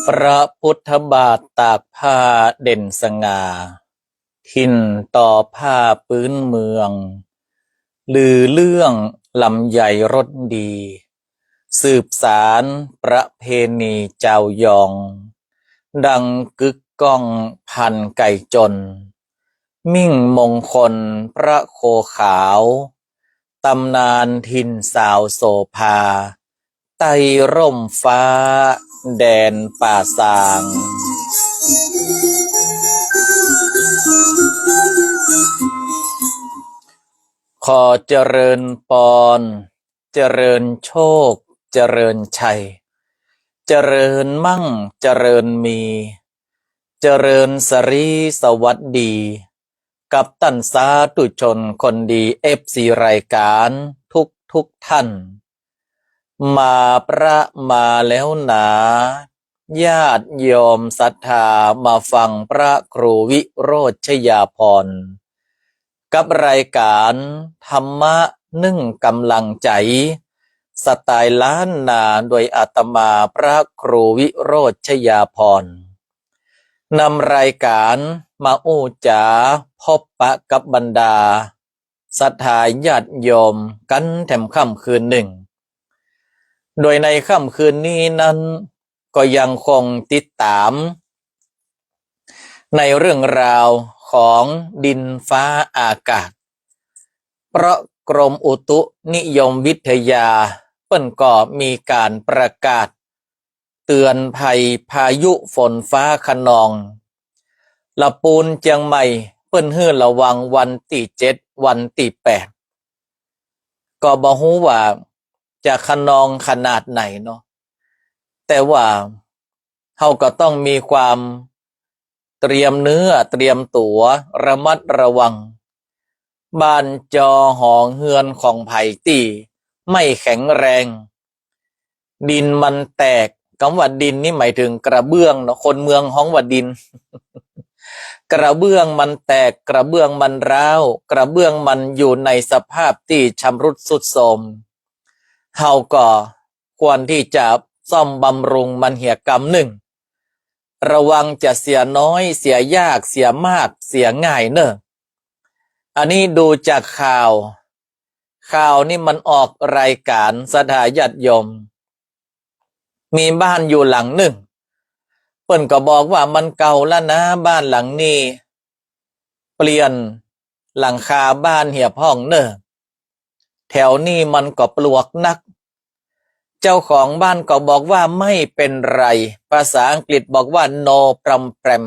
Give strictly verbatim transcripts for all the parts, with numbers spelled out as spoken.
พระพุทธบาทตากผ้าเด่นสง่า ถิ่นต่อผ้าปื๊นเมือง ลือเรื่องลำไยรสดี สืบสานประเพณีจาวยอง ดังกึกก้องพันธุ์ไก่จน มิ่งมงคลพระโคขาว ตำนานถิ่นสาวโสภา ใต้ร่มฟ้าแดนป่าซาง ขอเจริญปอน เจริญโชค เจริญชัย เจริญมั่ง เจริญมี เจริญสรีสวัสดี กับต้านสาธุชนคนดี เอฟซี รายก๋านทุกทุกท่าน มาพระมาแล้วหนา ญาติโยมศรัทธามาฟังพระครูวิโรจน์ชยาภรณ์ กับรายก๋านธรรมะนึ่งกำลังใจ๋ สไตล์ล้านนา โดยอาตมาพระครูวิโรจน์ชยาภรณ์ นำรายก๋านมาอู้จ๋าพบปะกับบรรดาศรัทธาญาติโยมกั๋นแถมค่ำคืนนึ่ง โดยในค่ำคืนนี้นั้น ก็ยังคงติดต๋าม ในเรื่องราวของดินฟ้าอากาศ เพราะกรมอุตุนิยมวิทยาเปิ้นก็มีก๋านประกาศเตือนภัยพายุฝนฟ้าคะนอง ละปูนเจียงใหม่เปิ้นหื้อระวังวันตี้เจ็ด วันตี้แปด ก็บ่ฮู้ว่าจะคะนองขนาดไหนเนาะ แต่ว่าเฮาก็ต้องมีความเตรียมเนื้อเตรียมตั๋ว ระมัดระวัง บ้านจอหอเฮือนของใผตี้ไม่แข็งแรง ดินมันแตก กำว่าดินนี่หมายถึงกระเบื้องเนาะ คนเมืองฮ้องว่าดิน กระเบื้องมันแตก กระเบื้องมันร้าว กระเบื้องมันอยู่ในสภาพตี้ชำรุดทรุดโทรม เฮาก็ควรตี้จะซ่อมบำรุงมันเหียกำนึ่ง ระวังจะเสียน้อย เสียยาก เสียมาก เสียง่ายเน่อ อันนี้ดูจากข่าว ข่าวนี่มันออกรายก๋านศรัทธาญาติโยม มีบ้านอยู่หลังนึ่ง เปิ้นก็บอกว่ามันเก่าแล้วนะ บ้านหลังนี้ เปลี่ยนหลังคาบ้านเหียพ่องเน่อ แถวนี้มันก็ปลวกนัก เจ้าของบ้านก็บอกว่าไม่เป็นไร ภาษาอังกฤษบอกว่า no problem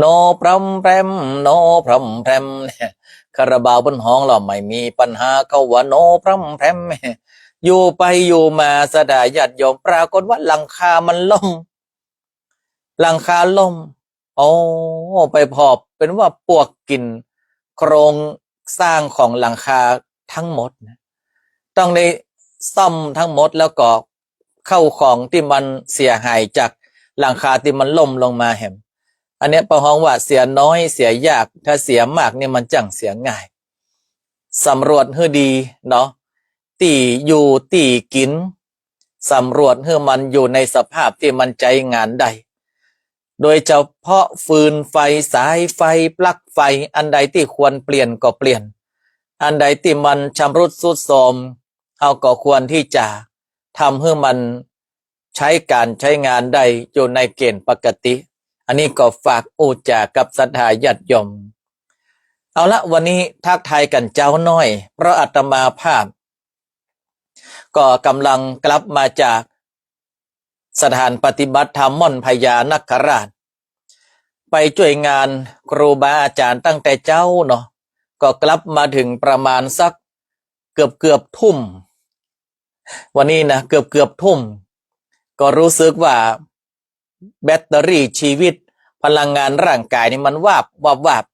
no problem no problem คาราบาวเปิ้นฮ้องแล้ว ไม่มีปัญหา เขาว่า no problem อยู่ไปอยู่มาศรัทธาญาติโยม ปรากฏว่าหลังคามันล่ม หลังคาล่ม โอ้ ไปผ่อเป๋นว่าปลวกกิ๋นโครงสร้างของหลังคาทั้งหมดนะ ต้องได้ซ่อมทั้งหมด แล้วก็ข้าวของตี้มันเสียหายจากหลังคาตี้มันล่มลงมาแหม อันเนี้ยเปิ้นฮ้องว่าเสียน้อยเสียยาก ถ้าเสียมากนี่มันจั่งเสียง่าย สำรวจหื้อดีเนาะ ตี้อยู่ตี้กิ๋น สำรวจหื้อมันอยู่ในสภาพตี้มันใจ๊งานได้ โดยเฉพาะฟืนไฟ สายไฟ ปลั๊กไฟ อันใดตี้ควรเปลี่ยนก็เปลี่ยน อันใดตี้มันชำรุดทรุดโทรม เฮาก็ควรตี้จะทำหื้อมันใจ๊ก๋านใจ๊งานได้อยู่ในเก๋ณฑ์ปกติ อันนี้ก็ฝากอู้จ๋ากับศรัทธาญาติโยม เอาละ วันนี้ทักทายกั๋นจาวน้อย เพราะอาตมาภาพ ก็กำลังกลับมาจากสถานปฏิบัติธรรมม่อนพญานาคราช ไปจ้วยงานครูบาอาจ๋ารย์ตั้งแต่เจ๊าเนาะ ก็กลับมาเถิงประมาณสักเกือบเกือบทุ่ม วันนี้นะ เกือบเกือบทุ่ม ก็รู้สึกว่า แบตเตอรี่ชีวิต พลังงานร่างก๋ายนี่มันวาบวาบวาบ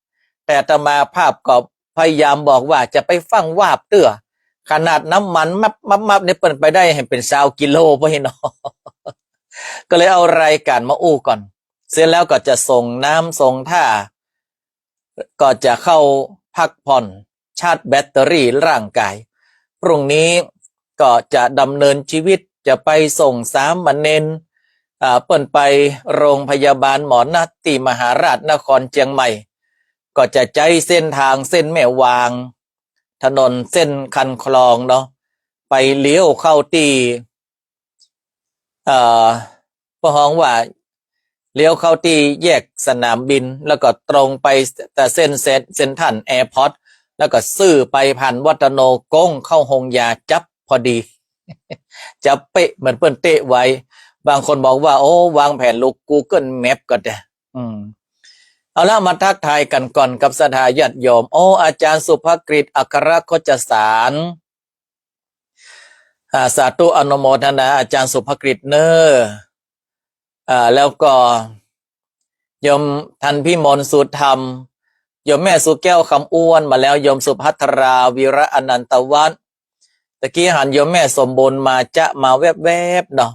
แต่อาตมาภาพก็พยายามบอกว่าจะไปฟั่งวาบเตื้อ ขนาดน้ำมันมับมับมับนี่เปิ้นไปได้หื้อเป๋นซาวกิโลเป๋นเนาะ ก็เลยเอารายก๋านมาอู้ก่อน เสร็จแล้วก็จะส่งน้ำส่งท่า ก็จะเข้าพักผ่อน ชาร์จแบตเตอรี่ร่างก๋าย พรุ่งนี้ก็จะดำเนินชีวิต จะไปส่งสามเณร อ่า เปิ้นไปโรงพยาบาลหมอนัดตี้มหาราชนครเจียงใหม่ ก็จะใจ๊เส้นตางเส้นแม่วาง ถนนเส้นคันคลองเนาะ ไปเลี้ยวเข้าตี้ เอ่อ เปิ้นฮ้องว่าเลี้ยวเข้าตี้แยกสนามบิน แล้วก็ตรงไปแต่เส้น เส้น เซ็นทรัลแอร์พอร์ต แล้วก็ซื่อไปผ่านวัฒโน โก๊งเข้าโฮงยา จั๊บพอดี จั๊บเป๊ะเหมือนเปิ้นเต๊ะไว้ บางคนบอกว่า โอ้ วางแผนลุก กูเกิลแมป ก็ได้ อืม เอาละ มาทักทายกั๋นก่อนกับศรัทธาญาติโยม โอ้ อาจารย์สุภกฤษ อัครโคจสาร อ่า สาธุอนุโมทนาอาจารย์สุภกฤษเน่อ อ่า แล้วก็โยมทันพิมล สุธรรม โยมแม่สุแก้ว คำอ้วน มาแล้ว โยมสุภัทรา วีระอนันตวัฒน์ ตะกี้หันโยมแม่สมบูรณ์มาจะมาแวบๆเนาะ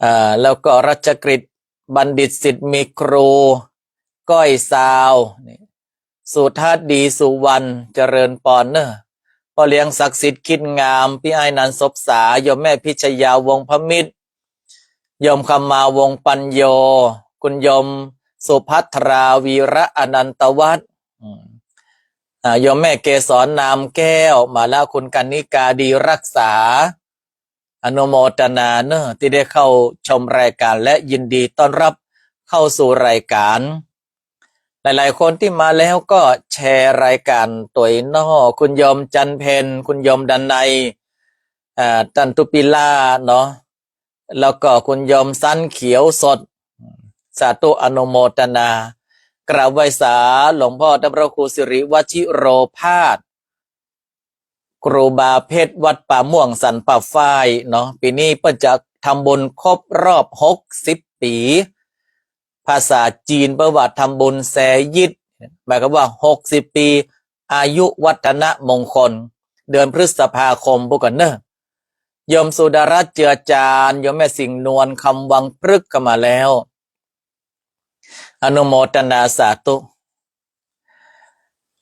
อ่า แล้วก็รัชกฤษ บัณฑิตสิทธิ์ มีครู ก้อยซาว นี่ สุทัศน์ ดีสุวรรณ เจริญปอนเน่อ พ่อเลี้ยงศักดิ์สิทธิ์ คิดงาม ปี้อ้ายนันท์ สบสา โยมแม่พิชยา วงศ์พมิตร โยมคำมา วงศ์ปัญโญ คุณโยมสุภัทรา วีระอนันตวัฒน์ อืม อ่า โยมแม่เกสร นามแก้ว มาแล้ว คุณกรรณิกา ดีรักษา อนุโมทนาเน่อ ตี้ได้เข้าชมรายก๋าน และยินดีต้อนรับเข้าสู่รายก๋าน หลายๆคนตี้มาแล้วก็แชร์รายก๋านตวยเน่อ คุณโยมจันทร์เพ็ญ คุณโยมดนัย อ่า ต้านตุ๊ปิล่าเนาะ แล้วก็คุณโยมสันเขียวสด สาธุอนุโมทนา กราบไหว้สาหลวงพ่อท่านพระครูสิริวชิโรภาส ครูบาเพชร วัดป่าม่วงสันป่าฝ้ายเนาะ ปี๋นี้เปิ้นจะทำบุญครบรอบหกสิบปี๋ ภาษาจีนเปิ้นว่าทำบุญแซยิต หมายความว่าหกสิบปี๋ อายุวัฒนมงคล เดือนพฤษภาคม ปู้กั๋นเน่อ โยมสุดารัตน์ เจือจาน โยมแม่สิงห์นวล คำวังพฤกษ์ ก็มาแล้ว อนุโมทนาสาธุ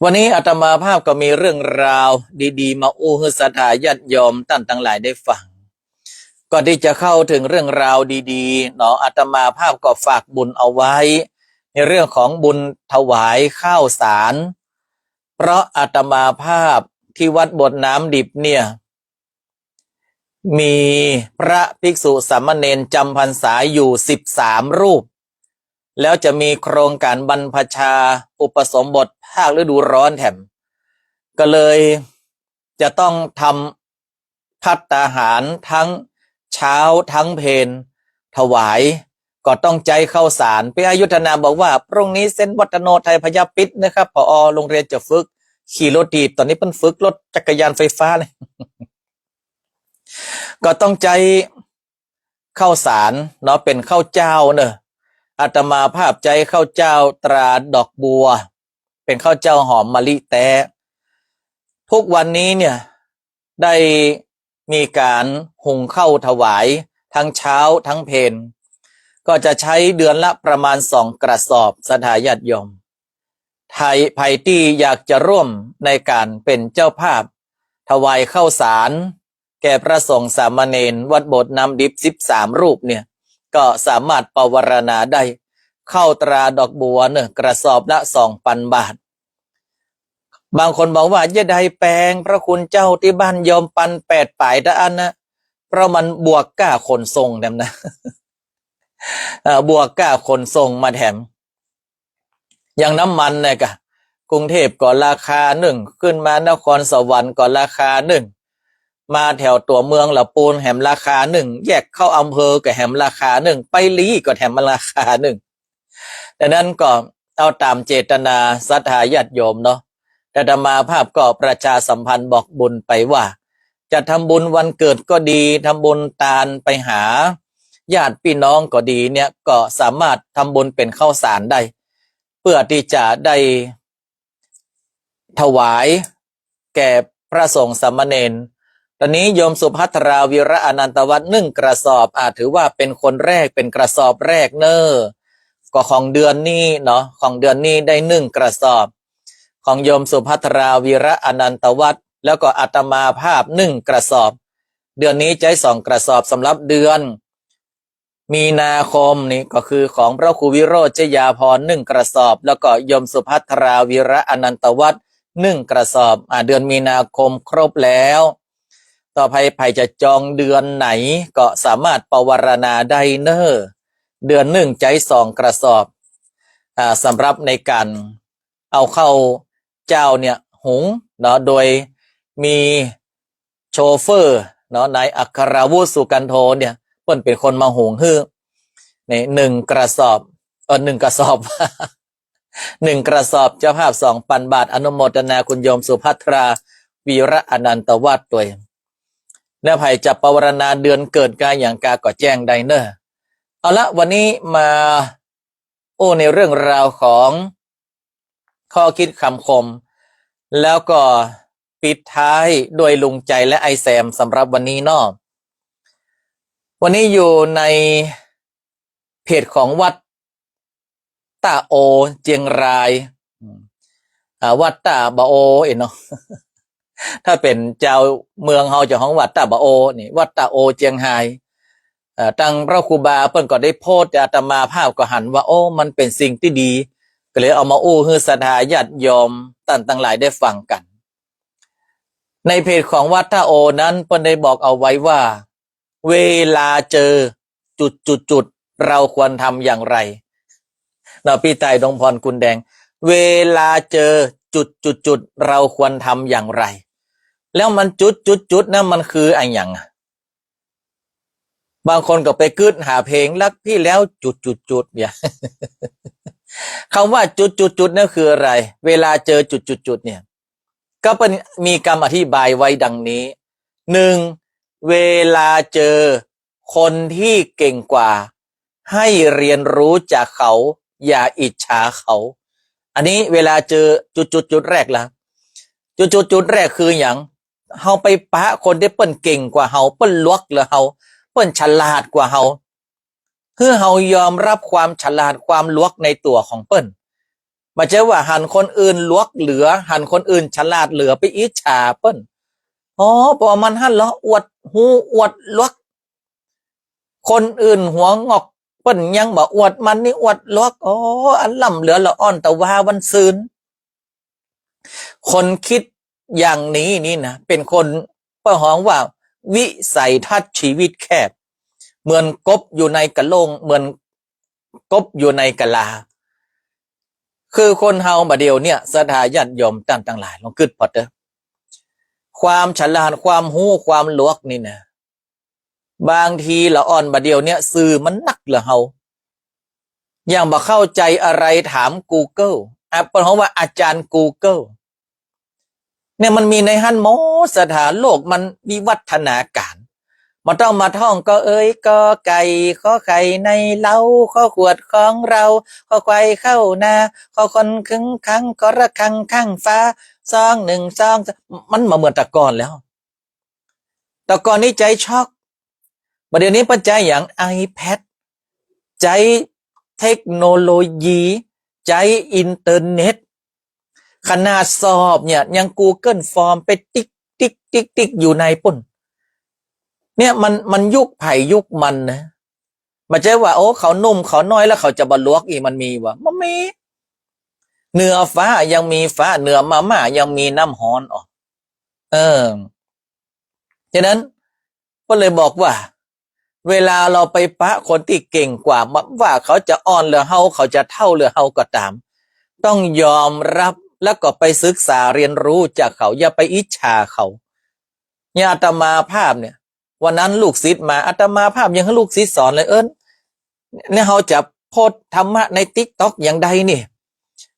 วันนี้อาตมาภาพก็มีเรื่องราวดีๆ มาอู้หื้อศรัทธาญาติโยมต้านตังหลายได้ฟัง ก่อนตี้จะเข้าเถิงเรื่องราวดีๆ เนาะ อาตมาภาพก็ฝากบุญเอาไว้ ในเรื่องของบุญถวายข้าวสาร เพราะอาตมาภาพตี้วัดโบสถ์น้ำดิบเนี่ย มีพระภิกษุสามเณรจ๋ำพรรษาอยู่สิบสามรูป แล้วจะมีโครงก๋านบรรพชาอุปสมบทภาคฤดูร้อนแถม ก็เลยจะต้องทำภัตตาหารทั้งเช้าทั้งเพลถวาย ก็ต้องใจ๊ข้าวสาร ปี้อ้ายยุทธนาบอกว่า พรุ่งนี้เส้นวัฒโนไทยพายัพปิดนะครับ ผอ.โรงเรียนจะฝึกขี่รถถีบ ต๋อนนี้เปิ้นฝึกรถจักรยานไฟฟ้าเลย ก็ต้องใจ๊ข้าวสารเนาะ เป๋นข้าวเจ้าเน่อ อาตมาภาพใจ๊ข้าวเจ้าตราดอกบัว เป๋นข้าวเจ้าหอมมะลิแต๊ ทุกวันนี้เนี่ย ได้มีก๋านหุงข้าวถวายทั้งเช้าทั้งเพล ก็จะใจ๊เดือนละประมาณสองกระสอบ ศรัทธาญาติโยม ใผ ใผตี้อยากจะร่วมในก๋านเป๋นเจ้าภาพถวายข้าวสาร แก่พระสงฆ์สามเณรวัดโบสถ์น้ำดิบสิบสามรูปเนี่ย ก็สามารถปวารณาได้ ข้าวตราดอกบัวเน่อ กระสอบละสองปันบาท บางคนบอกว่า เยียะใดแปง พระคุณเจ้า ตี้บ้านโยมปันแปดป๋ายเต้าอั้นนะ เพราะมันบวกก้าขนส่งแถมนะ เอ่อ บวกก้าขนส่งมาแถม อย่างน้ำมันเนี่ยก่ะ กรุงเทพฯก็ราคานึ่ง ขึ้นมานครสวรรค์ก็ราคานึ่ง มาแถวตั๋วเมืองละปูนแหมราคานึ่ง แยกเข้าอำเภอก็แหมราคานึ่ง ไปลี้ก็แถมราคานึ่ง ดังนั้นก็เอาต๋ามเจตนาศรัทธาญาติโยมเนาะ อาตมาภาพก็ประชาสัมพันธ์บอกบุญไปว่า จะทำบุญวันเกิดก็ดี ทำบุญตานไปหาญาติพี่น้องก็ดีเนี่ย ก็สามารถทำบุญเป๋นข้าวสารได้ เพื่อตี้จะได้ถวายแก่พระสงฆ์สามเณร ต๋อนนี้โยมสุภัทรา วีระอนันตวัฒน์ นึ่งกระสอบ อ่า ถือว่าเป๋นคนแรก เป๋นกระสอบแรกเน่อ ก็ของเดือนนี้เนาะ ของเดือนนี้ได้นึ่งกระสอบ ของโยมสุภัทรา วีระอนันตวัฒน์ แล้วก็อาตมาภาพนึ่งกระสอบ เดือนนี้ใจ๊สองกระสอบ สำหรับเดือน มีนาคมนี่ก็คือของพระครูวิโรจน์ชยาภรณ์หนึ่งกระสอบ แล้วก็โยมสุภัทราวีระอนันตวัฒน์หนึ่งกระสอบ อ่า เดือนมีนาคมครบแล้ว ต่อไปใผจะจองเดือนไหนก็สามารถปวารณาได้เน่อ เดือนนึ่งใจ๊สองกระสอบ อ่า สำหรับในก๋านเอาข้าวเจ้าเนี่ยหุงเนาะ โดยมีโชเฟอร์เนาะ นายอัครวุฒิ สุกันโทเนี่ย เปิ้นเป๋นคนมาหุงหื้อ นี่ หนึ่งกระสอบ เออ หนึ่งกระสอบ หนึ่งกระสอบ เจ้าภาพสองปันบาท อนุโมทนาคุณโยมสุภัทรา วีระอนันตวัฒน์ตวย แล้วใผจะปวารณาเดือนเกิดกาหยังกาก็แจ้งได้เน่อ เอาละ วันนี้มา โอ้ ในเรื่องราวของข้อคิดคำคม แล้วก็ปิดท้ายด้วยลุงใจ๋และไอ้แซมสำหรับวันนี้เนาะ วันนี้อยู่ในเพจของวัดต้าโอ เจียงราย อืม อ่า วัดต้าบ่าโอเองเนาะ ถ้าเป๋นจาวเมืองเฮาจะฮ้องวัดต้าบ่าโอ นี่ วัดต้าโอ เจียงราย เอ่อ ตังพระครูบาเปิ้นก็ได้โพสต์ อาตมาภาพก็หันว่า โอ้ มันเป๋นสิ่งตี้ดี ก็เลยเอามาอู้หื้อศรัทธาญาติโยมต้านตังหลายได้ฟังกั๋น ในเพจของวัดต้าโอนั้นเปิ้นได้บอกเอาไว้ว่า เวลาเจอจุดจุดจุด เราควรทำอย่างไร เนาะ ปี้ไต่ดงพร กุลแดง เวลาเจอจุดจุดจุด เราควรทำอย่างไร แล้วมันจุดจุดจุดนะ มันคืออะหยังอะ บางคนก็ไปกึ๊ดหาเพลง รักพี่แล้วจุดจุดจุด เนี่ย คำว่าจุดจุดจุดนั่นคืออะไร เวลาเจอจุดจุดจุดเนี่ย ก็เปิ้นมีกำอธิบายไว้ดังนี้ หนึ่ง เวลาเจอคนที่เก่งกว่า ให้เรียนรู้จากเขา อย่าอิจฉาเขา อันนี้เวลาเจอจุดจุดจุดแรกละ จุดจุดจุดแรกคือหยัง เฮาไปปะคนตี้เปิ้นเก่งกว่าเฮา เปิ้นหลวกเหลือเฮา เปิ้นฉลาดกว่าเฮา หื้อเฮายอมรับความฉลาดความหลวกในตั๋วของเปิ้น บ่ใจ้ว่าหันคนอื่นหลวกเหลือ หันคนอื่นฉลาดเหลือไปอิจฉาเปิ้น อ๋อ ปอมันหั้นเหรอ อวดฮู้อวดหลวก คนอื่นหัวงอกเปิ้นยังบ่อวด มันนี่อวดหลวก อ๋อ อันล้ำเหลือละอ่อนตะวาวันซืน คนคิดอย่างนี้นี่นะ เป๋นคนเปิ้นฮ้องว่าวิสัยทัศน์ชีวิตแคบ เหมือนกบอยู่ในกะโหลง เหมือนกบอยู่ในกะลา คือคนเฮาบ่าเดี่ยวเนี่ย ศรัทธาญาติโยมต้านตังหลาย ลองกึ๊ดผ่อเต๊อะ ความฉลาด ความฮู้ ความหลวกนี่นะ บางทีละอ่อนบ่าเดี่ยวเนี่ย สื่อมันนักเหลือเฮา อย่างบ่เข้าใจ๋อะไรถามกูเกิล อ่ะ เปิ้นฮ้องว่าอาจ๋ารย์กูเกิล เนี่ยมันมีในหั้นหมด ศรัทธา โลกมันวิวัฒนาก๋าร บ่ต้องมาท่อง กอเอ๋ยกอไก่ ขอไข่ในเล้า ขอขวดของเรา ขอควายเข้านา ขอคนขึงขัง ขอระฆังข้างฟ้า สองหนึ่งสอง มันบ่เหมือนแต่ก่อนแล้ว แต่ก่อนนี้ใจ๊ช็อก บ่าเดี่ยวนี้เปิ้นใจ๊หยัง ไอแพด ใจ๊เทคโนโลยี ใจ๊อินเทอร์เน็ต ขนาดสอบเนี่ยยังกูเกิลฟอร์มไปติ๊กติ๊กติ๊กติ๊กอยู่ในปุ้น เนี่ยมัน มันยุคใผยุคมันนะ บ่ใจ้ว่า โอ้ เขาหนุ่มเขาน้อยแล้วเขาจะบ่หลวกอีก มันมีวะ บ่มี เหนือฟ้ายังมีฟ้า เหนือมาม่ายังมีน้ำฮ้อนออก เออ ฉะนั้นก็เลยบอกว่า เวลาเราไปปะคนตี้เก่งกว่า บ่ว่าเขาจะอ่อนเหลือเฮา เขาจะเฒ่าเหลือเฮาก็ต๋าม ต้องยอมรับแล้วก็ไปศึกษาเรียนรู้จากเขา อย่าไปอิจฉาเขา เนี่ยอาตมาภาพเนี่ย วันนั้นลูกศิษย์มา อาตมาภาพยังหื้อลูกศิษย์สอนเลย เอิ้น เนี่ยเฮาจะโพสต์ธรรมะในติ๊กต็อกอย่างใดนี่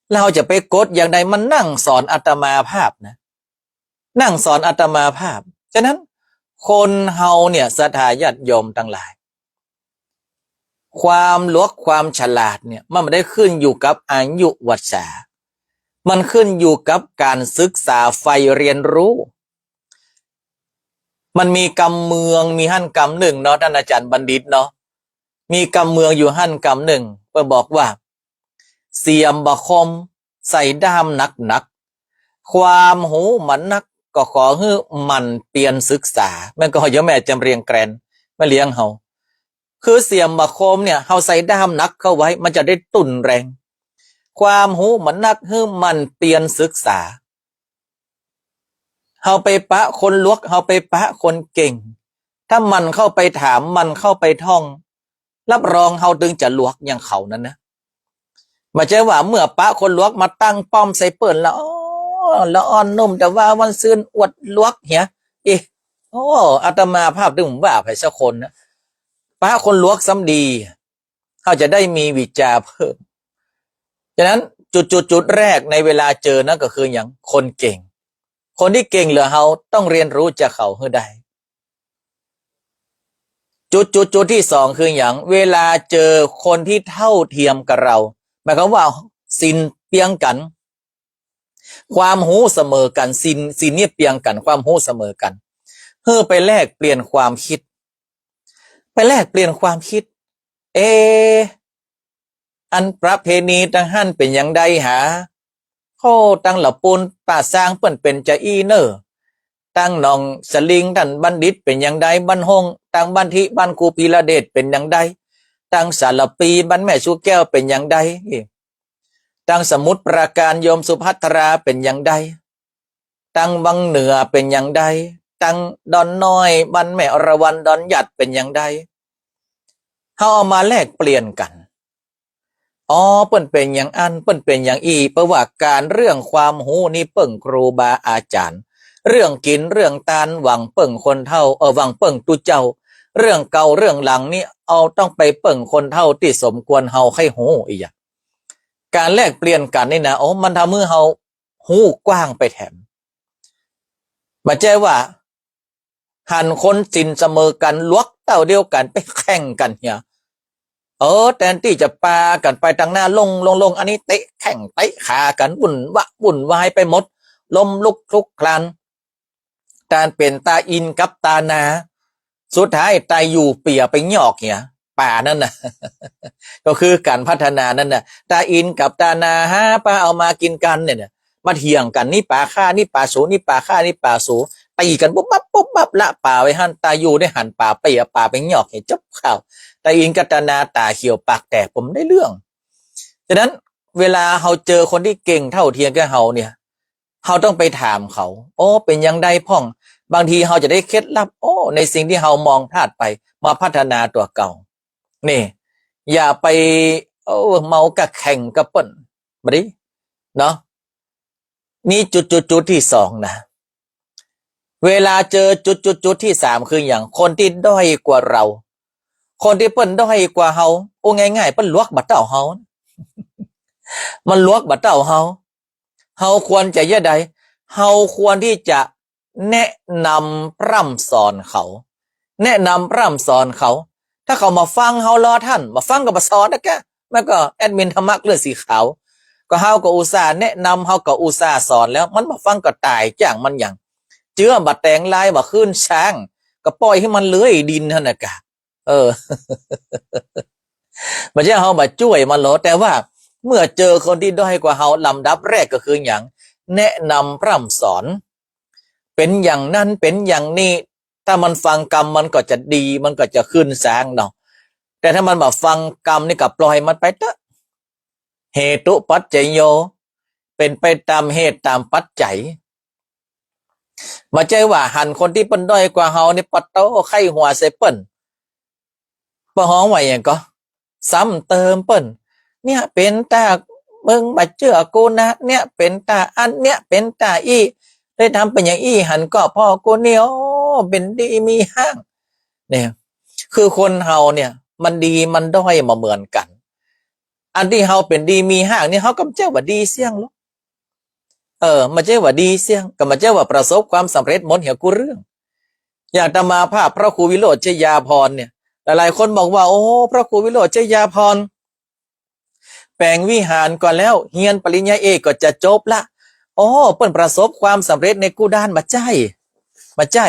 แล้วเฮาจะไปกดอย่างใด มันนั่งสอนอาตมาภาพนะ นั่งสอนอาตมาภาพ ฉะนั้นคนเฮาเนี่ย ศรัทธาญาติโยมตังหลาย ความหลวกความฉลาดเนี่ย มันบ่ได้ขึ้นอยู่กับอายุวัสสา มันขึ้นอยู่กับก๋านศึกษาใฝ่เรียนรู้ มันมีกำเมือง มีหั้นกำนึ่งเนาะ ต้านอาจ๋ารย์บัณฑิตเนาะ มีกำเมืองอยู่หั้นกำนึ่ง เปิ้นบอกว่า เสียมบ่คม ใส่ด้ามหนักๆ ความฮู้บ่นัก ก็ขอหื้อหมั่นเปียรศึกษา แม่นก่อ เจ้าแม่จ๋ำเรียงแกรน แม่เลี้ยงเฮา คือเสียมบ่าคมเนี่ย เฮาใส่ด้ามหนักเข้าไว้ มันจะได้ตุ๊นแรง ความฮู้บ่หนัก หื้อหมั่นเปียรศึกษา เฮาไปปะคนหลวก เฮาไปปะคนเก่ง ถ้าหมั่นเข้าไปถาม หมั่นเข้าไปท่อง รับรองเฮาตึงจะหลวกอย่างเขานั้นนะ บ่ใจ้ว่าเมื่อปะคนหลวกมาตั้งป้อมใส่เปิ้นแล้ว อ้อ ละอ่อนนุ่ม แต่ว่าวันซืนอวดหลวกเหีย เอ๊ะ โอ้ อาตมาภาพตึงบ่ว่าใผสักคนนะ ปะคนหลวกซ้ำดี เฮาจะได้มีวิชาเพิ่ม ฉะนั้นจุด จุด จุดแรกในเวลาเจอนั้นก็คือหยัง คนเก่ง คนตี้เก่งเหลือเฮาต้องเรียนรู้จากเขาหื้อได้ จุด จุด จุดตี้สองคือหยัง เวลาเจอคนตี้เท่าเทียมกับเรา หมายความว่าศีลเปียงกั๋น ความฮู้เสมอกั๋น ศีล ศีลนี่เปียงกั๋น ความฮู้เสมอกั๋น หื้อไปแลกเปลี่ยนความกึ๊ด ไปแลกเปลี่ยนความกึ๊ด เอ๊ะ อันประเพณีตังหั้นเป๋นอย่างใดหา โอ้ ตังละปูนป่าซางเปิ้นเป๋นจาอี้เน่อ ตังหนองสลิงต้านบัณฑิตเป๋นอย่างใด บ้านฮ่อง ตังบ้านทิ บ้านครูพีระเดชเป๋นอย่างใด ตังสารภี บ้านแม่ชูแก้วเป๋นอย่างใด ตังสมุทรปราการโยมสุภัทราเป๋นอย่างใด ตังวังเหนือเป๋นอย่างใด ตังดอนน้อยบ้านแม่อรวรรณ ดอนหยัดเป๋นอย่างใด เฮาเอามาแลกเปลี่ยนกั๋น อ๋อ เปิ้นเป๋นอย่างอั้น เปิ้นเป๋นอย่างอี้ เพราะว่าก๋านเรื่องความฮู้นี่เปิ้งครูบาอาจ๋ารย์ เรื่องกิ๋นเรื่องตานหวังเปิ้งคนเฒ่า เออ หวังเปิ้งตุ๊เจ้า เรื่องเก่าเรื่องหลังนี่เอาต้องไปเปิ้งคนเฒ่าตี้สมควรเฮาใค่ฮู้อี้อะ ก๋านแลกเปลี่ยนกั๋นนี่นะ โอ้ มันทำหื้อเฮาฮู้กว้างไปแถม บ่ใจ้ว่าหันคนศีลเสมอกั๋น หลวกเต้าเดียวกั๋นไปแข่งกั๋นเหีย เออ แตนตี้จะปากั๋นไปตังหน้า ลง ลง ลง อันนี้เตะแข้งเตะขากั๋น วุ่นวะวุ่นวายไปหมด ล้มลุกคลุกคลาน ก๋านเป๋นตาอินกับตานา สุดท้ายตาอยู่เปียไปยอกเหีย ป๋านั้นน่ะ ก็คือก๋านพัฒนานั้นน่ะ ตาอินกับตานาหาปลาเอามากิ๋นกั๋นเนี่ย มาเถียงกั๋น นี่ป๋าข้า นี่ป๋าสู นี่ป๋าข้า นี่ป๋าสู ตี๋กั๋นปุ๊บปั๊บปุ๊บปั๊บ ละป๋าไว้หั้น ตาอยู่ได้หันป๋าเปีย ป๋าไปยอกเหีย จบข่าว ตาอินกับตานาต๋าเขียวปากแตก บ่ได้เรื่อง ฉะนั้นเวลาเฮาเจอคนตี้เก่งเท่าเทียมกับเฮาเนี่ย เฮาต้องไปถามเขา โอ้ เป๋นอย่างใดพ่อง บางทีเฮาจะได้เคล็ดลับ โอ้ ในสิ่งตี้เฮามองพลาดไป มาพัฒนาตั๋วเก่า นี่ อย่าไป เออ เมากับแข่งกับเปิ้น บ่ดี เนาะ นี่จุด จุด จุดตี้สองนะ เวลาเจอจุด จุด จุดตี้สามคือหยัง คนตี้ด้อยกว่าเรา คนตี้เปิ้นด้อยกว่าเฮา โอ้ ง่ายๆ เปิ้นหลวกบ่เต้าเฮา มันหลวกบ่เต้าเฮา เฮาควรจะเยียะใด เฮาควรตี้จะแนะนำพร่ำสอนเขา แนะนำพร่ำสอนเขา ถ้าเขาบ่ฟังเฮาลอต้าน บ่ฟังก็บ่สอนนะแก มันก็แอดมินธรรมะเกลือสีขาว ก็เฮาก็อุตส่าห์แนะนำ เฮาก็อุตส่าห์สอนแล้ว มันบ่ฟังก็ต๋ายจ้างมันหยัง เจื้อบ่แตงลาย บ่ขึ้นซาง ก็ปล่อยหื้อมันเลื้อยดินหั้นน่ะกะ เออ บ่ใจ้เฮาบ่จ้วยมันหรอก แต่ว่าเมื่อเจอคนตี้ด้อยกว่าเฮา ลำดับแรกก็คือหยัง แนะนำพร่ำสอน เป๋นอย่างนั้น เป๋นอย่างนี้ ถ้ามันฟังกำมันก็จะดี มันก็จะขึ้นซางเนาะ แต่ถ้ามันบ่ฟังกำนี่ก็ปล่อยมันไปเต๊อะ เหตุปัจจโย เป๋นไปต๋ามเหตุต๋ามปัจจัย บ่ใจ้ว่าหันคนตี้เปิ้นด้อยกว่าเฮานี่ ปะโต๊ะ ใค่หัวใส่เปิ้น บ่ฮ้องว่าหยังก่อ ซ้ำเติมเปิ้น เนี่ยเป๋นต๋า มึงบ่เจื้อกูนะ เนี่ยเป๋นต๋าอั้น เนี่ยเป๋นต๋าอี้ ได้ทำเป๋นอย่างอี้ หันก่อพ่อกูนี่ โอ้ เป๋นดีมีฮ้าง เนี่ย คือคนเฮาเนี่ย มันดีมันด้อยบ่เหมือนกั๋น อันตี้เฮาเป๋นดีมีฮ้างนี่ เฮาก็บ่ใจ้ว่าดีเสี้ยงหรอก เออ บ่ใจ้ว่าดีเสี้ยง ก็บ่ใจ้ว่าประสบความสำเร็จหมดเหียกู้เรื่อง อย่างอาตมาภาพพระครูวิโรจน์ชยาภรณ์เนี่ย หลายๆ คนบอกว่า โอ้ พระครูวิโรจน์ชยาภรณ์ แป๋งวิหารก็แล้ว เฮียนปริญญาเอกก็จะจบละ โอ้ เปิ้นประสบความสำเร็จในกู้ด้าน บ่ใจ้ บ่ใจ้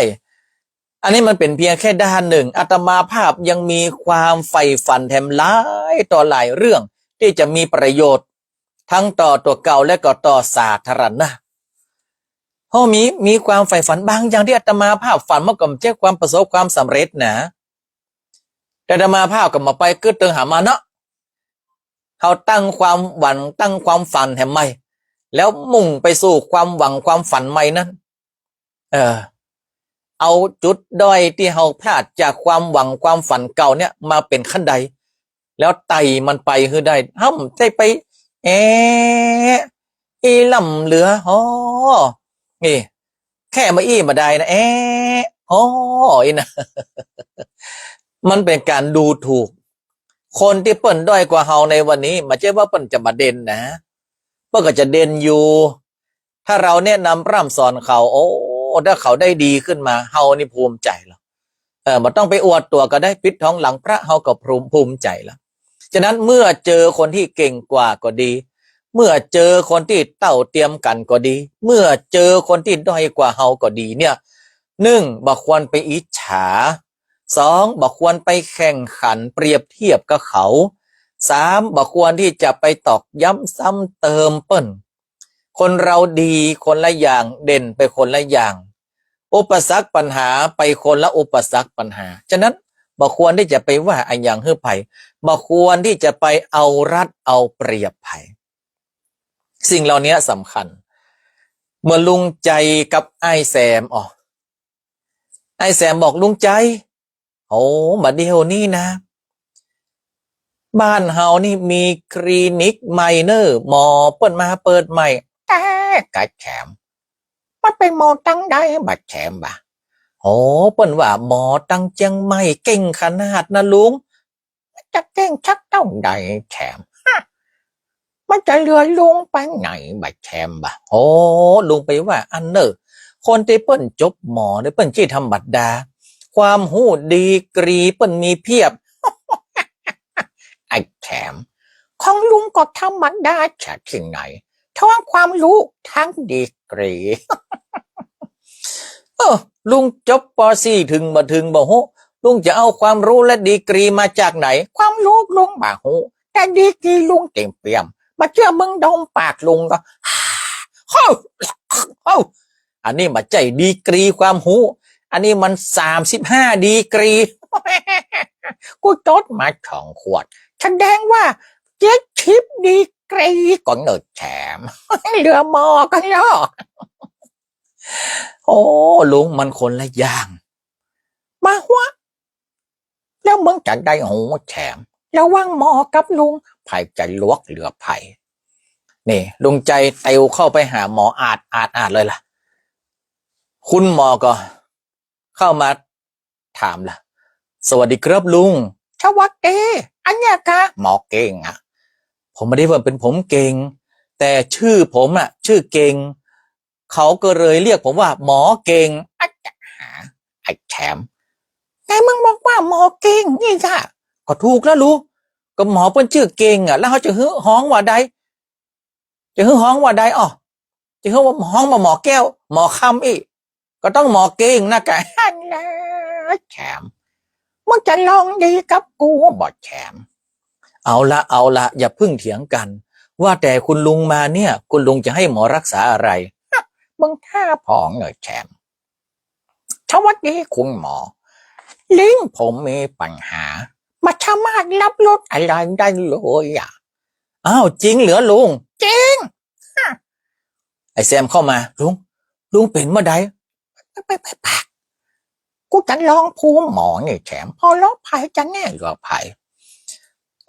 อันนี้มันเป๋นเพียงแค่ด้านนึ่ง อาตมาภาพยังมีความใฝ่ฝันแถมหลายต่อหลายเรื่อง ตี้จะมีประโยชน์ ทั้งต่อตั๋วเก่าและก็ต่อสาธารณะ เฮามี มีความใฝ่ฝันบางอย่างตี้อาตมาภาพฝันมาก็บ่ใจ้ความประสบความสำเร็จนะ แต่อาตมาภาพก็บ่ไปกึ๊ดเติงหามันเนาะ เฮาตั้งความหวัง ตั้งความฝันแหมใหม่ แล้วมุ่งไปสู่ความหวังความฝันใหม่นั้น เออ เอาจุดด้อยตี้เฮาพลาดจากความหวังความฝันเก่าเนี่ยมาเป๋นขั้นได แล้วไต่มันไปหื้อได้ ห้ามได้ไป แอะ อี้ล้ำเหลือ ฮ้อ นี่ แค่มาอี้บ่าดายนะ แอะ ฮ้อ อี้นะ มันเป๋นก๋านดูถูก คนตี้เปิ้นด้อยกว่าเฮาในวันนี้ บ่ใจ้ว่าเปิ้นจะบ่เด่นนะ เปิ้นก็จะเด่นอยู่ ถ้าเฮาแนะนำพร่ำสอนเขา โอ้ ถ้าเขาได้ดีขึ้นมา เฮานี่ภูมิใจ๋แล้ว เออ บ่ต้องไปอวดตั๋วก็ได้ ปิดทองหลังพระ เฮาก็ภูมิ ภูมิใจ๋แล้ว ฉะนั้นเมื่อเจอคนตี้เก่งกว่าก็ดี เมื่อเจอคนตี้เต้าเตียมกั๋นก็ดี เมื่อเจอคนตี้ด้อยกว่าเฮาก็ดีเนี่ย หนึ่ง บ่ควรไปอิจฉา สอง บ่ควรไปแข่งขันเปรียบเทียบกับเขา สาม บ่ควรตี้จะไปตอกย้ำซ้ำเติมเปิ้น คนเฮาดีคนละอย่าง เด่นไปคนละอย่าง อุปสรรคปัญหาไปคนละอุปสรรคปัญหา ฉะนั้นบ่ควรตี้จะไปว่าอะหยังหื้อใผ บ่ควรตี้จะไปเอารัดเอาเปรียบใผ สิ่งเหล่านี้สำคัญ เมื่อลุงใจ๋กับอ้ายแซม อ้อ อ้ายแซมบอกลุงใจ๋ โอ้ บ่าเดี่ยวนี้นะ บ้านเฮานี่มีคลินิกใหม่เน่อ หมอเปิ้นมาเปิดใหม่ แต๊กะแซม มันเป๋นหมอตังใดบ่าแซมบ่า โอ้ เปิ้นว่าหมอตังเจียงใหม่เก่งขนาดนะลุง มันจะเก่งสักเต้าใดแซม ฮะ มันจะเหลือลุงไปไหนบ่าแซมบ่า โอ้ ลุงไปว่าอั้นเน่อ คนตี้เปิ้นจบหมอเนี่ยเปิ้นจะธรรมดา ความฮู้ดีกรีเปิ้นมีเพียบ ไอ้แซม ของลุงก็ธรรมดาจะตี้ไหน ทั้งความฮู้ทั้งดีกรี เออ ลุงจบ ป.สี่ เถิงบ่เถิงบ่ฮู้ ลุงจะเอาความฮู้และดีกรีมาจากไหน ความฮู้ลุงบ่ฮู้ แต่ดีกรีลุงเตรียมเปียม บ่เจื้อมึงดมปากลุงก็ โอ้ โอ้ อันนี้บ่ใจ้ดีกรีความฮู้ อันนี้มันสามสิบห้าดีกรี กูจดมาสองขวด แสดงว่าเจ็ดสิบดีกรีก่อนเน่อแซม เหลือหมอก่อนเนาะ โอ้ ลุงมันคนละอย่าง บ่าหัว แล้วมึงจะได้ฮู้แซม ระหว่างหมอกับลุง ใผจะลวกเหลือใผ นี่ ลุงใจ๋เตียวเข้าไปหาหมออาดอาดอาดเลยล่ะ คุณหมอก็เข้ามาถามล่ะ สวัสดีครับลุง สวัสดี อันเนี้ยกะหมอเก่งอะ ผมบ่ได้ว่าเป๋นผมเก่ง แต่ชื่อผมอะชื่อเก่ง เขาก็เลยเรียกผมว่าหมอเก่ง อะจ๊ะหา ไอ้แซม ไหนมึงบอกว่าหมอเก่งนี่จ้ะ ก็ถูกแล้วลุง ก็หมอเปิ้นจื้อเก่งอะ แล้วเฮาจะหื้อฮ้องว่าใด จะหื้อฮ้องว่าใดอ้อ จะหื้อฮ้องว่าหมอแก้ว หมอคำอี้ ก็ต้องหมอเก่งนะกะ หั้นแหละแซม มึงจะลองดีกับกูบ่แซม เอาละ เอาละ อย่าเพิ่งเถียงกัน ว่าแต่คุณลุงมาเนี่ย คุณลุงจะให้หมอรักษาอะไร ฮะ มึงถ้าผองเน่อแซม สวัสดีคุณหมอ ลิ้นผมมีปัญหา บ่สามารถรับรสอะไรได้เลยอะ อ้าว จริงเหรอลุง จริง ฮะ ไอ้แซมเข้ามา ลุง ลุงเป๋นบ่าใด ไป ไป ไป ไป กูจะลองภูมิหมอนี่แซม ผ่อลอใผจะแน่เหลือใผ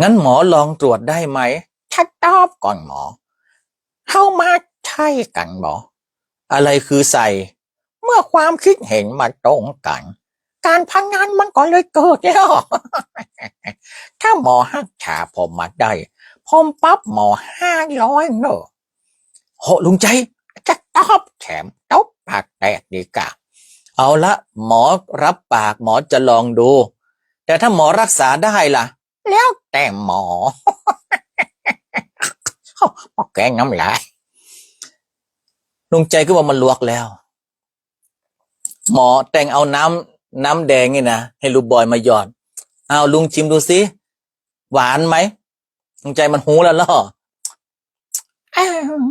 งั้นหมอลองตรวจได้ไหม สต๊อปก่อนหมอ เฮามาใส่กั๋นบ่ อะไรคือใส่ เมื่อความคิดเห็นบ่ตรงกั๋น ก๋านพนันมันก็เลยเกิดแล้ว ถ้าหมอฮักษาผมบ่าได้ ผมปรับหมอห้าร้อยเน่อ โห ลุงใจ๋ สต๊อปแซม ตบปากแตกดีกะ เอาละ หมอรับปาก หมอจะลองดู แต่ถ้าหมอรักษาได้ล่ะ แล้วแต่หมอ ปอแกงน้ำลาย ลุงใจ๋ก็ว่ามันลวกแล้ว หมอแต่งเอาน้ำ น้ำแดงนี่นะ ให้ลูกบอยมาหยอด เอาลุงชิมดูสิ หวานไหม ลุงใจ๋มันฮู้แล้วเนาะ เอิ่ม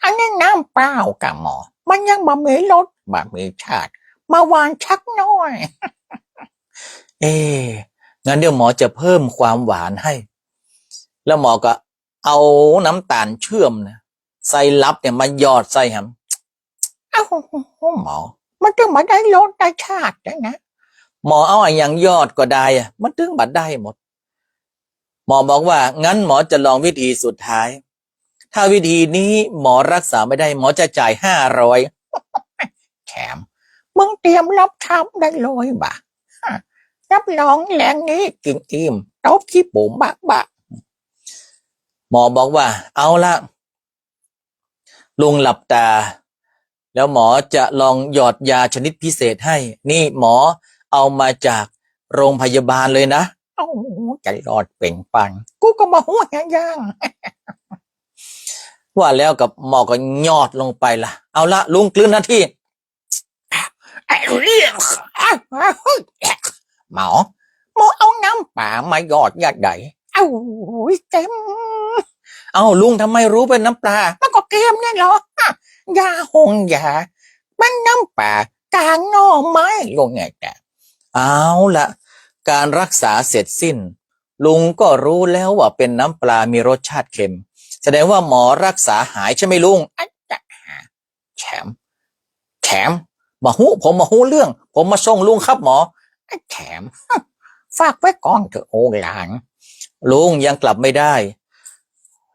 อันนี้น้ำเปล่ากะหมอ มันยังบ่มีรส บ่มีชาติ บ่หวานสักหน้อย เอ๊ะ งั้นเดี๋ยวหมอจะเพิ่มความหวานให้ แล้วหมอก็เอาน้ำตาลเชื่อมนะ ไซรัปเนี่ยมาหยอดใส่แหม เอ้า หมอ มันตึงบ่ได้รสได้ชาติเลยนะ หมอเอาอะหยังหยอดก็ได้อะ มันตึงบ่ได้หมด หมอบอกว่า งั้นหมอจะลองวิธีสุดท้าย ถ้าวิธีนี้หมอรักษาไม่ได้ หมอจะจ่ายห้าร้อย แถม มึงเตรียมรับทรัพย์ได้เลยบ่ะ รับรองแลงนี้กิ๋นอิ่ม ตบขี้ปุ๋มบะๆ หมอบอกว่า เอาละ ลุงหลับตา แล้วหมอจะลองหยอดยาชนิดพิเศษให้ นี่หมอเอามาจากโรงพยาบาลเลยนะ โอ้ จะรอดเป๋งปัน กูก็บ่ฮู้หยัง ว่าแล้วก็หมอก็หยอดลงไปละ เอาละลุงกลืนนาที ไอ้เรื่อง หมอ หมอเอาน้ำปลามาหยอดยาใด เอ้า เกม เอ้าลุงทำไมรู้เป็นน้ำปลา มันก็เกมเนี่ยเหรอ ยาหงยา มันน้ำปลากางหน่อไม้ลุงไงแก เอาละ การรักษาเสร็จสิ้น ลุงก็รู้แล้วว่าเป็นน้ำปลามีรสชาติเค็ม แสดงว่าหมอรักษาหายใช่ไหมลุง แถม แถม บ่ฮู้ ผมบ่ฮู้เรื่อง ผมมาส่งลุงครับหมอ แถม ฝากไว้ก่อนเถอะโอหลาน ลุงยังกลับไม่ได้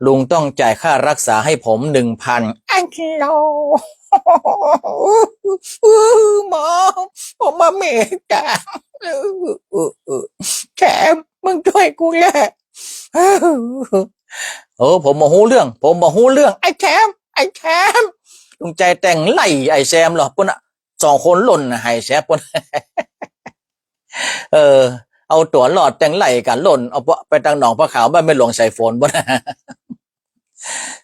ลุงต้องจ่ายค่ารักษาให้ผมหนึ่งพัน อันโล หมอ ผมมาเมตตา แถม มึงช่วยกูแหละ โอ้ ผมบ่ฮู้เรื่อง ผมบ่ฮู้เรื่อง ไอ้แถม ไอ้แถม ลุงใจ๋แต่งไล่ไอ้แซมเหรอ ปุ้นน่ะ สองคนล่นน่ะ ไอ้แซมปุ้น เออ เอาตั๋วรอดแต่งไล่กั๋นล่น เอาไปตังหนองปลาขาวบ้านแม่หลวงสายฝนปุ้น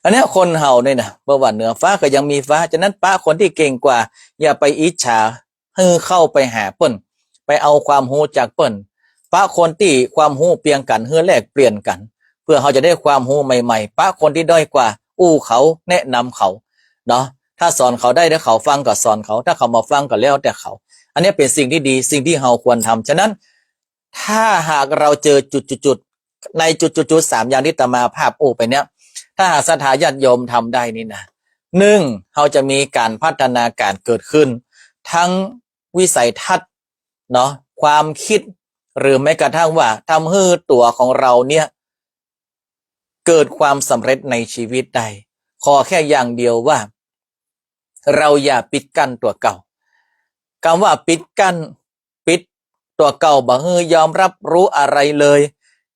อันเนี้ยคนเฮาเนี่ยนะ บ่ว่าเหนือฟ้าก็ยังมีฟ้า ฉะนั้นปะคนตี้เก่งกว่า อย่าไปอิจฉา หื้อเข้าไปหาเปิ้น ไปเอาความฮู้จากเปิ้น ปะคนตี้ความฮู้เปียงกั๋น หื้อแลกเปลี่ยนกั๋น เพื่อเฮาจะได้ความฮู้ใหม่ๆ ปะคนตี้ด้อยกว่า อู้เขา แนะนำเขา เนาะ ถ้าสอนเขาได้ ถ้าเขาฟังก็สอนเขา ถ้าเขาบ่ฟังก็แล้วแต่เขา อันเนี้ยเป๋นสิ่งตี้ดี สิ่งตี้เฮาควรทำ ฉะนั้น ถ้าหากเราเจอจุดๆๆ ในจุดๆๆ สามอย่างตี้อาตมาภาพอู้ไปเนี้ย ถ้าหากศรัทธาญาติโยมทำได้นี่นะ นึ่ง เฮาจะมีก๋านพัฒนาก๋านเกิดขึ้น ทั้งวิสัยทัศน์ เนาะ ความคิด หรือแม้กระทั่งว่าทำหื้อตั๋วของเราเนี่ย เกิดความสำเร็จในชีวิตได้ ขอแค่อย่างเดียวว่า เราอย่าปิดกั้นตั๋วเก่า กำว่าปิดกั้น ปิดตั๋วเก่าบ่หื้อยอมรับรู้อะไรเลย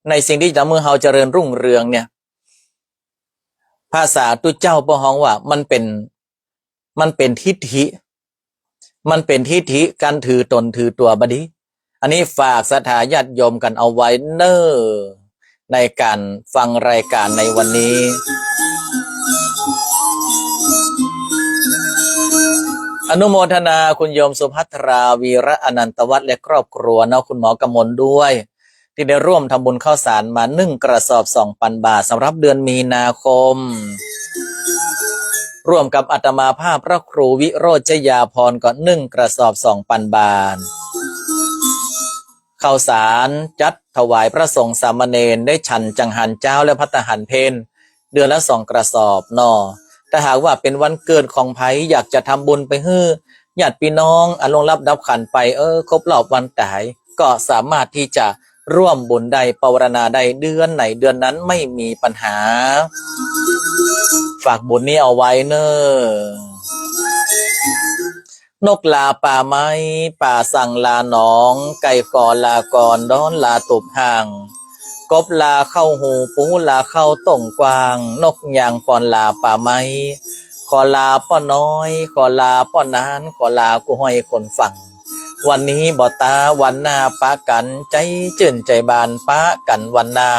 ในสิ่งตี้จะทำหื้อเฮาเจริญรุ่งเรืองเนี่ย ภาษาตุ๊เจ้าเปิ้นฮ้องว่ามันเป๋น มันเป๋นทิฏฐิ มันเป๋นทิฏฐิ ก๋านถือต๋นถือตั๋วบ่ดี อันนี้ฝากศรัทธาญาติโยมกั๋นเอาไว้เน่อ ในก๋านฟังรายก๋านในวันนี้ อนุโมทนาคุณโยมสุภัทรา วีระอนันตวัฒน์ และครอบครัวเนาะ คุณหมอกมลด้วย ตี้ได้ร่วมทำบุญข้าวสารมานึ่งกระสอบสองปันบาท สำหรับเดือนมีนาคม ร่วมกับอาตมาภาพพระครูวิโรจน์ชยาภรณ์ก็นึ่งกระสอบสองปันบาท ข้าวสารจัดถวายพระสงฆ์สามเณรได้ฉันจังหันเจ๊าและภัตตาหารเพล เดือนละสองกระสอบเนาะ ถ้าหากว่าเป๋นวันเกิดของใผ อยากจะทำบุญไปหื้อญาติพี่น้องอันล่วงลับดับขันธ์ไป เออ ครบรอบวันต๋าย ก็สามารถตี้จะร่วมบุญได้ ปวารณาได้ เดือนไหนเดือนนั้นไม่มีปัญหา ฝากบุญนี้เอาไว้เน่อ นกลาป่าไม้ ป๋าสั่งลาหนอง ไก่ขอลาก่อน ด้อนลาตูบห่าง กบลาเข้าฮู ปูลาเข้าต้งกว้าง นกยางปอนลาป่าไม้ ขอลาป้อน้อย ขอลาป้อนาน ขอลากู้ห้อยคนฟัง วันนี้บ่ต๋า วันหน้าปะกั๋น ใจ๋จื้นใจ๋บาน ปะกั๋นวันหน้า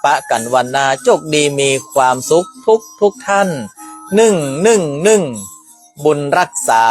ปะกั๋นวันหน้า โชคดีมีความสุขทุกทุกท่าน นึ่ง นึ่ง นึ่ง บุญรักษา